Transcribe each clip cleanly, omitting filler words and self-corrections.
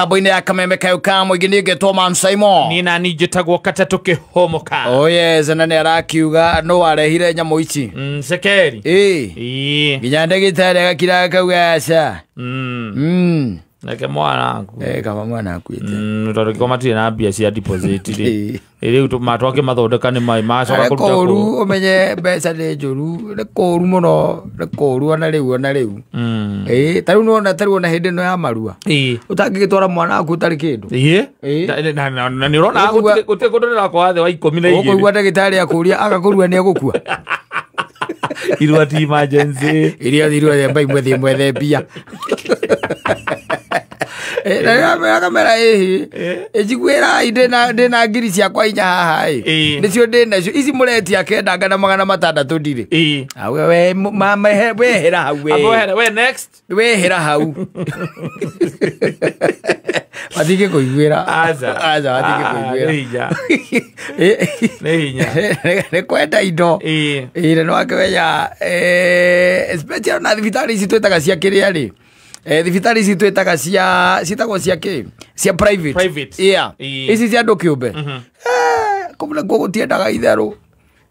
Mĩtambo-inĩ ya kameme kayo ka mũingĩ niĩ ngetwo Man Simon. Niĩ nani njĩtagwo Katatũ Kĩhũmũka. Oh yes, na nĩ arakiuga no warehire nyamũ ici. Cekeri. Ĩĩ. Ĩĩ. Nginya ndagĩtarĩ agakira akauga aca. Reke mwana aku. Kaba mwana akuĩte. Tondũ gĩkorwo matirĩ na mbia cia deposit rĩ. Ĩĩ. Rĩu twakĩmathondeka nĩ maĩ macoka Nĩ kũruta kũũru kũ. ũmenye mbeca nĩ njũru, nĩ kũũru mũno, nĩ kũũru ona rĩu ona rĩu. Ĩĩ, ta rĩu nĩwona ta rĩu ona hĩndĩ ĩno ya marua. Ĩĩ. Ũtangĩgĩtwara mwana waku ũtarĩ kĩndũ. Ĩĩ. Ĩĩ. Na nĩ ũrona gũtirĩ kũndũ ndĩrakora thĩ wa 12. Ũkũigua ndagĩtarĩ akũria agakũrua nĩ egũkua. Irua ti emergency. Iria irua rĩa imwe thiĩ mwethe mbia. Akamera ĩhĩ ĩnjiguĩrai ndĩna ngiri ciakwa inya haha ĩ Ĩĩ. nĩcio ndĩnacio ici mũretia kenda ngana magana matandatũ ndirĩ. Ĩĩ. Auga we mama wehera hau we. Amba wehere, we next. Wehera hau. Matingĩkũiguĩra. Aca. Aca matingĩkũiguĩra. Nĩ hinya. Nĩ hinya. Nĩ kwenda indo. Ĩĩ. Ĩĩ na nĩwakĩmenya especially ona thibitarĩ ici twĩtaga cia kĩrĩa rĩ. Thibitarĩ ici twĩtaga cia ciĩtagwo cia kĩ? Cia private. Private. Yeah. Ĩĩ. Ici cia andũ kĩũmbe. Kũu nakuo gũtiendaga itherũ.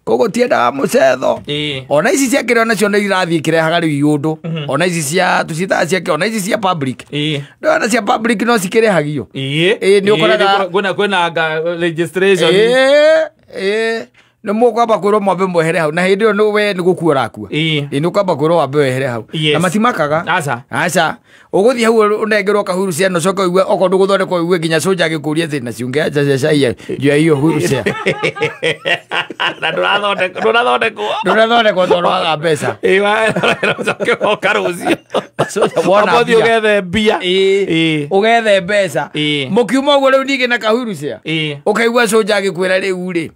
Kũu gũtiendaga mũcetho. Ĩĩ. Ona ici cia kĩrĩa nacio nĩ irathiĩ ikĩrehaga rĩu iũndũ. Ona ici cia tũciĩtaga cia kĩ? Ona ici cia public. Ĩĩ. Ndĩrona cia public no cikĩrĩhagio. Ĩĩ. Ĩĩ, nĩ ũkoraga Kwĩna anga registration. Ĩĩ, ĩĩ. Nĩ mũkwamba kwĩrwo mwambe mwehere hau na hĩndĩ ĩyo nĩ we nĩ gũkua ũrakua. Ĩĩ. Ĩĩ, nĩ ũkwamba kwĩrwo wambe wehere hau. Yes. Na matimakaga. Aca. Aca. Ũgũthiĩ hau ũnengerwo kahuru cia na ũcoke ũigue okorwo ndũgũthondekwo ũigue nginya cũnja agĩkũria atĩ na ciũngeacha cia cai juu ya hiyo huru cia. Na ndũrathondekwo. Ndũrathondekwo tondũ waga mbeca. Ĩĩ, ũcoke woka rũciũ. Wona Wamba ũthiĩ mbia. ũgethe mbia. Ĩĩ. Ĩĩ. Ũgethe mbeca. Ĩĩ. Mũkiuma ũguo rĩu ningĩ na kahuru cia. Ĩĩ. Ũkaigua cũnja agĩkwĩra rĩu rĩ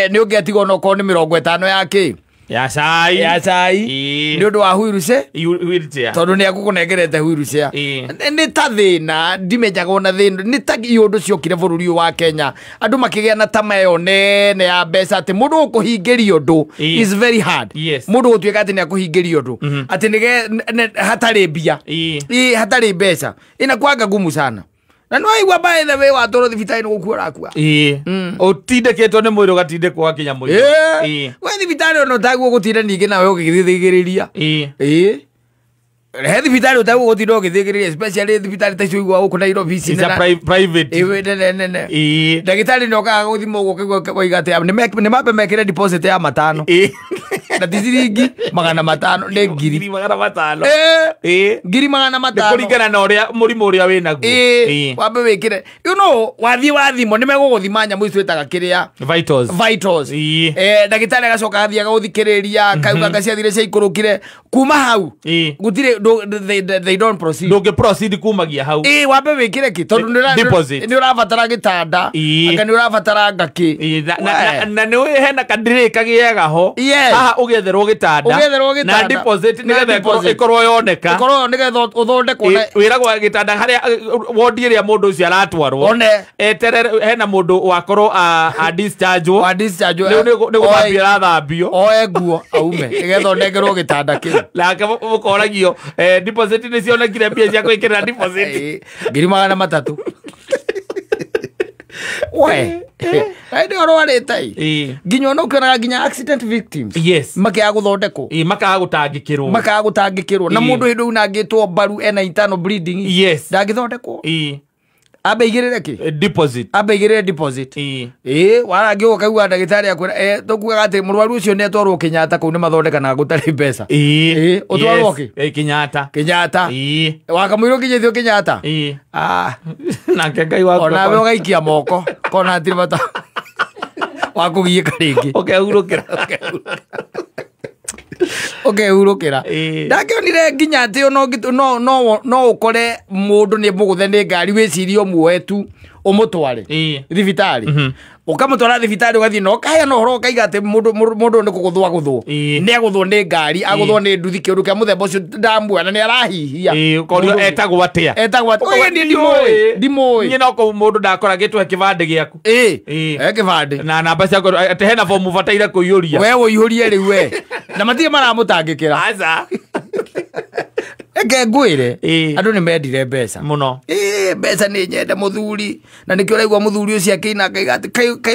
nĩ ũngĩatigwo ona okorwo nĩ 50 ya kĩ? Ya cai. Ya cai. Ĩĩ. Nĩ ũndũ wa wheelchair. Wheelchair. Tondũ nĩ agũkũnengerete wheelchair. Ĩĩ. Nĩ ta thĩna ndimenyaga ona thĩna nĩ ta iũndũ ciokire bũrũri ũyũ wa Kenya andũ makĩgĩa na tama ĩyo nene ya mbeca atĩ mũndũ gũkũhingĩria ũndũ Ĩĩ. is very hard. Yes. Mũndũ gũtuĩka atĩ nĩ akũhingĩria ũndũ atĩ nĩge hatarĩ mbia. Ĩĩ. Ĩĩ, hatarĩ mbeca inakuanga ngumu sana. Na nĩwaigua by the way watwarwo thibitarĩ nĩ gũkua ũrakua. Ĩĩ. Ũtindĩkĩtwo nĩ mwĩrĩ ũgatindĩkwo gakinya mũico. Ĩĩ. Ĩĩ. We thibitarĩ ona ũtagwo gũtinda ningĩ nawe ũgĩthĩgĩrĩria. Ĩĩ. Ĩĩ. He thibitarĩ ũtagwo gũtinda ũgĩthĩgĩrĩria especially thibitarĩ ta icio ũiguaga gũkũ Nairobi ici It's a private. Ĩĩ, nene nene. Ĩĩ. Ndagĩtarĩ nĩ okaga gũthima ũguo ũkaigua waiga atĩ nĩ mambe mekĩre deposit ya 500. Ĩĩ. Na ti ciringi 500 nĩ ngiri. Ngiri 500. Ĩĩ. Ĩĩ. Ngiri magana Nĩ matano. kũringana na ũrĩa mũrimũ ũrĩa wĩnaguo. Ĩĩ. Wambe wĩkĩre. You know, wathiĩ wathimwo nĩ megũgũthima nyamũ ici twĩtaga kĩrĩa. Vitals. Vitals. Ĩĩ. Ndagĩtarĩ agacoka athiĩ agagũthikĩrĩria akauga anga ciathire ciaikũrũkire kuma hau. Ĩĩ. Gũtirĩ they don't proceed. Ndũngĩ proceed kumagia hau. Ĩĩ, wambe wĩkĩre kĩ tondũ Deposit. nĩ ũrabatara gĩtanda Ĩĩ. anga nĩ ũrabatara ngakĩ. Ĩĩ, na nĩ ũĩ hena kadirĩ kagĩaga ho. Yes. Haha ũgĩetherwo gĩtanda. Ũgĩetherwo gĩtanda. Na deposit Na nĩgetha deposit. ĩkorwo yoneka. Ĩkorwo nĩgetha ũthondekwo na Ĩĩ, wĩragwo gĩtanda harĩa wodi ĩrĩa mũndũ ũcio aratwarwo. One. Eterere hena mũndũ wakorwo a discharge Wa discharge Rĩu nĩ gũthambio arathambio. Oe nguo aume nĩgetha ũnengerwo gĩtanda kĩu. Nake mũkoragio deposit nĩ cionekire mbia cia gwĩkĩrĩra deposit. Ĩĩ, ngiri 300. We. Hĩndĩ ĩyo ũrwarĩte ĩ. Ĩĩ. Nginya ona ũkĩonaga nginya accident victims. Yes. Makĩaga gũthondekwo. Ĩĩ, makaga gũtangĩkĩrwo. Makaga gũtangĩkĩrwo. Na Ĩĩ. mũndũ hĩndĩ unangĩtwo mbaru ena internal bleeding. Yes. Ndangĩthondekwo. Ĩĩ. Ambe igĩrĩre kĩ? Deposit. Ambe igĩrĩre deposit. Ĩĩ. Ĩĩ, warangĩ ũkaigua ndagĩtarĩ akwĩra tũkuaga atĩ mũrwaru ũcio nĩ atwarwo Kenyatta kũu nĩ mathondekanaga gũtarĩ mbeca. Ĩĩ. Ĩĩ, ũtwarwo Yes. kĩ? Ĩĩ, Kenyatta. Kenyatta. Ĩĩ. Wakamũirwo nginya Kenyatta. Ĩĩ. Ah. Nake Ngai waku. Onawe ũgaikia moko kona hatirĩ bata wa kũgiĩka rĩngĩ. Ũkehurũkĩra. Ũkehurũkĩra. Ĩĩ. Ndakĩonire nginya atĩ ona no ũkore mũndũ nĩ mũgũthe nĩ ngari wĩcirie ũmuoe tu ũmũtware Ĩĩ. thibitarĩ. Ũkamũtwara thibitarĩ ũgathiĩ na ũkaheana ũhoro ũkaiga atĩ mũndũ nĩ kũgũthwo agũthwo. Ĩĩ. Nĩ agũthwo nĩ ngari, agũthwo nĩ nduthi kĩũndũ kĩa mũthemba ũcio ndamuona nĩ arahihia. Ĩĩ, ũkorio etagwo atĩa? Etagwo atĩa? Ũyũ niĩ ndimũĩ, ndimũĩ. Niĩ no mũndũ ndakora gĩtwe kĩbandĩ gĩaku. Ĩĩ. Ĩĩ. E kĩbandĩ. Na namba ciaku atĩ hena bomu ũbataire kũiyũria. We ũihũrie rĩu we. Na matirĩ maramũtangĩkĩra. Aca. Reke ngwĩre, Ĩĩ. andũ nĩ mendire mbeca Mũno. Ĩĩ, mbeca nĩ nyende mũthuri, na nĩkĩo ũraigua mũthuri ũcio akĩina akaiga atĩ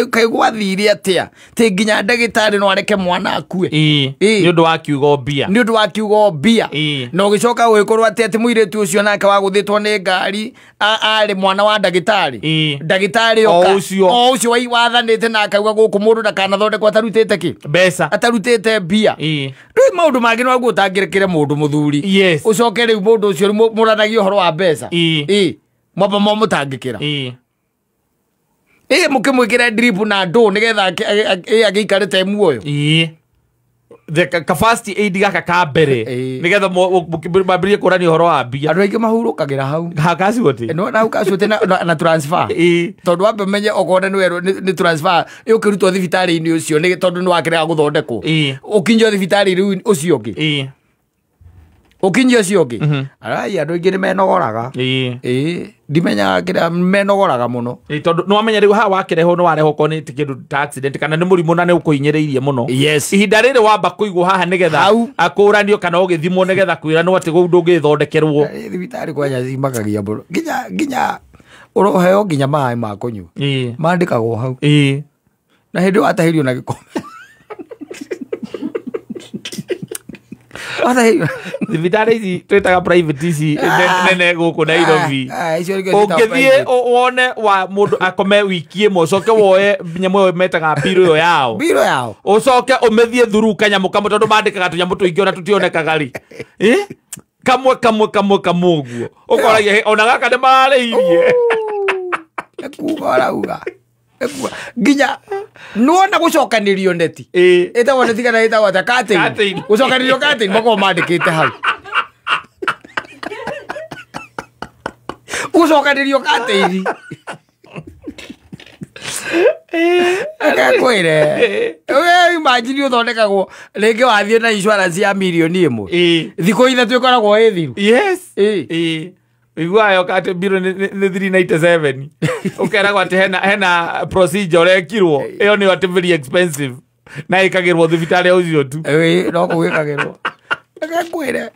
kaĩ gwathire atĩa, tĩ nginya ndagĩtarĩ no areke mwana akue. Ĩĩ. Ĩĩ. Nĩ ũndũ wa kiugo mbia. Nĩ ũndũ wa kiugo mbia. Ĩĩ. Na ũgĩcoka ũgĩkorwo atĩ mũirĩtu ũcio nake wagũthĩtwo nĩ ngari arĩ mwana wa ndagĩtarĩ. Ĩĩ. Ndagĩtarĩ O oka ũcio. o ũcio wathanĩte na akauga gũkũ mũndũ ndakanathondekwo atarutĩte kĩ, Mbeca. atarutĩte mbia. Ĩĩ. Rĩu maũndũ mangĩ no aguo ũtangĩrekere mũndũ mũthuri. Yes. Ũcoke rĩu mũndũ ũcio rĩu mũranagie ũhoro wa mbeca. Ĩĩ. Ĩĩ. Mwamba mwamũtangĩkĩra. Ĩĩ. Ĩĩ, mũkĩmwĩkĩre drip na ndũ nĩgetha agĩikare te muoyo. Ĩĩ. The ka first aid gaka ka mbere Ĩĩ. nĩgetha mambĩrĩrie kũrania ũhoro wa mbia. Andũ aingĩ mahurũkagĩra hau. Hakaciũtĩ. No na hau kacuĩte na transfer. Ĩĩ. Tondũ wambe ũmenye okorwo nĩ werwo nĩ transfer ĩũkĩrutwo thibitarĩ-inĩ ũcio nĩ tondũ nĩ wakĩrega gũthondekwo. Ĩĩ. Ũkinyio thibitarĩ rĩu ũcio ũngĩ. Ĩĩ. Ũkinyio ũcio ũngĩ. Arai, andũ aingĩ nĩ menogoraga. Ĩĩ. Ĩĩ, ndimenyaga kĩrĩa menogoraga mũno. Ĩĩ, tondũ nĩ wamenya rĩu haha wakĩrehwo nĩ warehwo okorwo nĩ kĩndũ ta accident kana nĩ mũrimũ na nĩ ũkũhinyĩrĩirie mũno. Yes. Ihinda rĩrĩ wamba kũigwo haha nĩgetha Hau. akũranio kana ũgĩthimwo nĩgetha kwĩranwo atĩ kũu ndũngĩthondekerwo. Ĩĩ, thibitarĩ kwanja cimakagia mũno. Nginya ũroheo nginya maĩ ma kũnyua. Ĩĩ. Mandĩkagwo hau. Ĩĩ. Na hĩndĩ ĩyo watahĩrio na gĩkombe. Watahĩrio. Thibitarĩ ici twĩtaga private ici nene gũkũ Nairobi. Icio nĩkĩo ciĩtagwo Ũngĩthiĩ private. wone wa mũndũ akome wiki ĩmwe ũcoke woe nyamũ ĩyo metaga mbirũ ĩyo yao. Mbirũ yao. Ũcoke ũmĩthiĩ thuru kanyamũ kamwe tondũ mandĩkaga tũnyamũ tũingĩ ona tũtionekaga rĩ. Ĩ? Kamwe kamwe kamwe kamwe ũguo. Ũkoragia ona gaka nĩ mararĩirie. Nĩ kuga ũrauga. Nĩ kuga. Nginya nĩwona gũcokanĩrio neti. Ĩĩ. Ĩtagwo neti kana ĩtagwo atĩa? Curtain. Curtain. Gũcokanĩrio curtain makoragwo mandĩkĩte hau. Gũcokanĩrio curtain. Reke ngwĩre. We imagine ũthondekagwo rĩngĩ wathiĩ na insurance ya mirioni ĩmwe. Ĩĩ. Thikũ ithatũ ĩkoragwo ĩ thiru. Yes. Ĩĩ. Ĩĩ. Ũiguaga yoka atĩ mbirũ nĩ 397. Ũkeragwo atĩ hena procedure ũrekirwo. Ĩyo nĩyo atĩ very expensive. Na ĩkagĩrwo thibitarĩ ũcio tu. Ĩĩ, no kũu ĩkagĩrwo. Reke ngwĩre.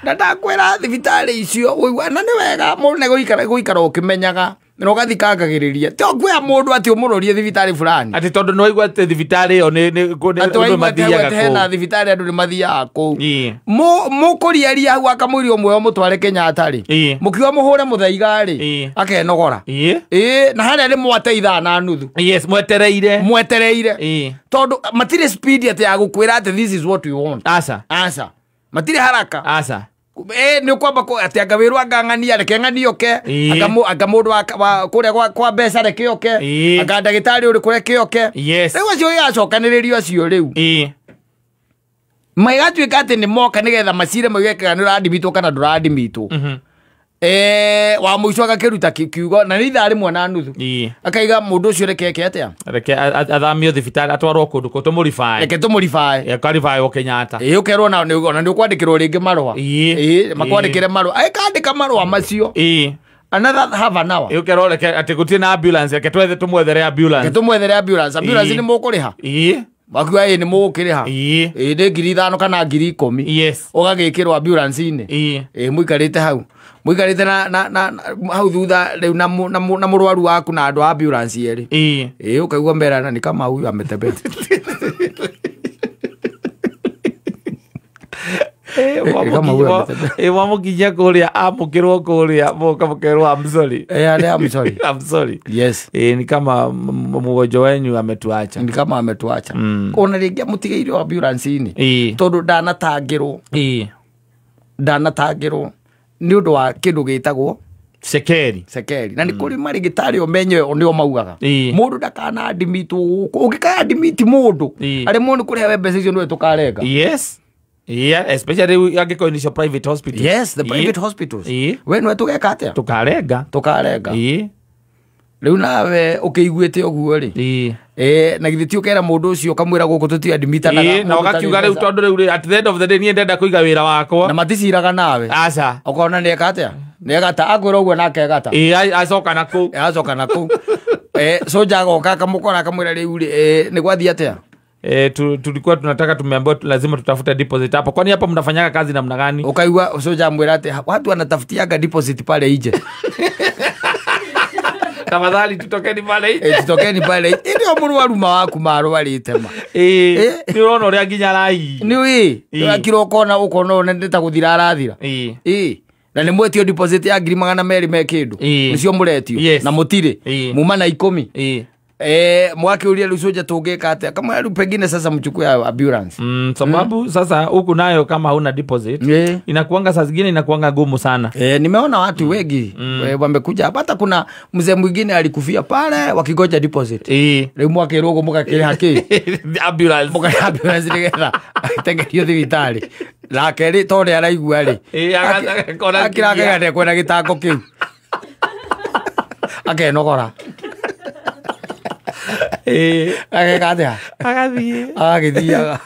Na ndakwĩra thibitarĩ icio ũigua, na nĩ wega mũndũ nĩ gũikara ũkĩmenyaga na ũgathikangagĩrĩria. Ti ũkuoya mũndũ atĩ ũmũrorie thibitarĩ fulani. Atĩ tondũ nĩ waigua atĩ thibitarĩ ĩyo Atĩ andũ waigua atĩ mathiaga hau atĩ hena kũu. thibitarĩ andũ nĩ mathiaga kũu. Ĩĩ. Mũkũriaria hau akamũiria ũmwe ũmũtware Kenyatta rĩ. Ĩĩ. Mũkiuga mũhũre mũthaiga rĩ, Ĩĩ. akenogora. Ĩĩ. Ĩĩ, na harĩa nĩ mwate ithaa na nuthu. Yes, mwetereire. Mwetereire. Ĩĩ. Tondũ matirĩ speed atĩ ya gũkwĩra atĩ this is what we want. Aca. Aca. Matirĩ haraka. Aca. Nĩ ũkwamba atĩ anga wĩrwo anga ng'ania reke ng'ania oke. Ĩĩ. Anga anga mũndũ wa kũrĩa kwa mbeca reke oke. Ĩĩ. Anga ndagĩtarĩ ũrĩkũ reke oke. Yes. Rĩu acio gĩgacokanĩrĩrio acio rĩu. Ĩĩ. Magatuĩka atĩ nĩ moka nĩgetha macire mauge kana nĩ ũrandimitwo kana ndũrandimitwo. Wa mũico agakĩruta kiugo na nĩ ithaa rĩmwe na nuthu. Ĩĩ. Akaiga mũndũ ũcio reke eke atĩa? Reke athamio thibitarĩ atwarwo kũndũ kũ tũmũribae. Reke tũmũribae. Akaribae Kenyatta. Ĩĩ, ũkerwo ona nĩ ũkwandĩkĩrwo rĩngĩ marũa. Ĩĩ. Ĩĩ, makwandĩkĩre marũa. Akandĩka marũa macio. Ĩĩ. Another half an hour. Ĩĩ, ũkerwo reke atĩ gũtirĩ na ambulance, reke twethe tũmwethere ambulance. Reke tũmwethere ambulance. Ambulance Ĩĩ. nĩ mũkũrĩha? Ĩĩ. Makiuga ĩĩ nĩ mũgũkĩrĩha. Ĩĩ. Ĩĩ, nĩ ngiri ithano kana ngiri ikũmi. Yes. Ũgagĩkĩrwo ambulance-inĩ. Ĩĩ. Ĩĩ, mũikarĩte hau. Mũikarĩte na hau thutha rĩu na mũrwaru waku na andũ a ambulance erĩ. Ĩĩ. Ĩĩ, ũkaigua merana ni kama huyu ametembea. Kama huyu ametembea. Wamũkinyia kũrĩa, amũkĩrwo kũrĩa, mũka mũkerwo I'm sorry. Ĩĩ, I'm sorry. I'm sorry. Yes. Ni kama mgonjwa wenyu ametuacha. Ni kama ametuacha. Ona rĩngĩ amũtigĩire ambulance-inĩ. Ĩĩ. Tondũ ndanatangĩrwo. Ĩĩ. Ndanatangĩrwo nĩ ũndũ wa kĩndũ gĩtagwo Cekeri. Cekeri. Na nĩ kũrĩ marĩgĩtarĩ o menye o nĩo maugaga. Ĩĩ. Mũndũ ndakana admit gũkũ. Ũngĩkaya admit mũndũ, Ĩĩ. aremwo nĩ kũrĩha we mbeca icio nĩwe tũkarenga. Yes. Yeah, especially angĩkorwo nĩ icio private hospitals. Yes, the private hospitals. Ĩĩ. We nĩwe tũgeka atĩa? Tũkarenga. Tũkarenga. Ĩĩ. Rĩu nawe ũkĩiguĩte ũguo rĩ. Ĩĩ. Na githĩ ti ũkera mũndũ ũcio ũkamwĩra gũkũ tũtiadmitanaga Ĩĩ, na mũndũ ũtarĩ ũgakiuga rĩu mbeca. tondũ rĩu rĩ, at the end of the day niĩ ndenda kũiga wĩra wakwa. Na maticiraga nawe. Aca. Ũkona nĩeka atĩa? Nĩegata, akwĩra ũguo nake egata. Ĩĩ, acoka na kũu. Acoka na kũu. Soja agoka akamũkora akamwĩra rĩu rĩ, nĩ gwathiĩ atĩa? Tulikuwa tunataka, tumeambiwa lazima tutafute deposit hapo. Kwani hapa mnafanyaga kazi namna gani? Ukaigua soja mwĩra atĩ watu wanatafutiaga deposit pale nje. Tafadhali tutokeni pale nje. Eh, tutokeni pale nje. Ndio mũrwaru waku marwarĩte ma. Nĩ ũrona ũrĩa nginya arai. Nĩ ĩ kiro ũkona ũkona ũyũ nĩ ta gũthira arathira. Ĩ na nĩ mwetio deposit ya 200,000 me kĩndũ. Nĩcio mũretio. Na mũtirĩ. Muma na 10. Mwakĩũria rĩu soja tũngĩka atĩa? Kama rĩu pengine sasa mchukue ambulance. Sababu sasa huku nayo kama huna deposit inakuanga saa zingine inakuanga gumu sana. Nimeona watu wengi wamekuja hapa. Hata kuna mzee mwingine alikufia pale wakigoja deposit. Rĩu mwakĩrwo ũguo mũgakĩrĩha kĩ? Ambulance. Mũkarĩha ambulance nĩgetha atengerio thibitarĩ. Nake rĩ tondũ araigua rĩ. Akona Akĩrakega ndekwenda gĩtango kĩu. Akenogora. Ageka atĩa? Agathiĩ. Agagĩthiaga.